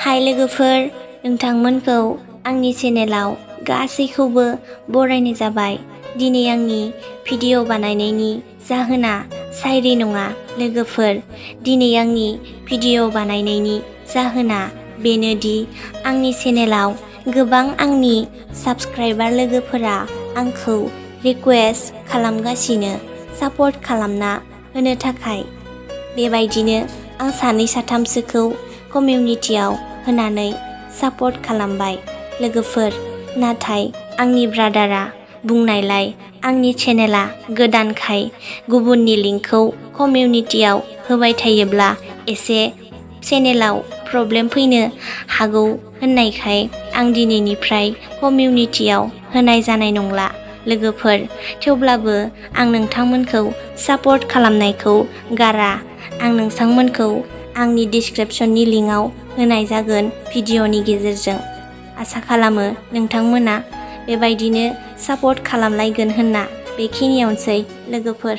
हाय लोगोफोर, नोंथांमोनखौ आंनि चेनेलाव गासैखौबो बरायनाय जाबाय। दिनै आंनि भिडिअ बानायनायनि जाहोना साइरि नङा लोगोफोर। दिनै आंनि भिडिअ बानायनायनि जाहोना बेनोदि आंनि चेनेलाव गोबां आंनि साबस्क्राइबार लोगोफोरा आंखौ रिक्वेस्ट खालामगासिनो सापर्ट खालामना होनो थाखाय। बेबायदिनो आं सानै साथामसोखौ कमिउनिटियाव होनानै सापर्ट खालामबाय लोगोफोर। नाथाय आंनि ब्रादारा बुंनायलाय आंनि चेनेला गोदानखाय गुबुननि लिंकखौ कमिउनिटियाव होबाय थायोब्ला एसे चेनेलाव प्रब्लेम फैनो हागौ होननायखाय आं दिनैनिफ्राय कमिउनिटियाव होनाय जानाय नंला लोगोफोर। थेवब्लाबो आं नोंथांमोनखौ सापर्ट खालामनायखौ गारा। आं नोंथांमोनखौ आंनि डिसक्रिपशननि लिंकआव होनाय जागोन भिडिअनि गेजेरजों। आसा खालामो नोंथांमोना बेबायदिनो सापर्ट खालामलायगोन होनना। बेखिनियावनोसै लोगोफोर।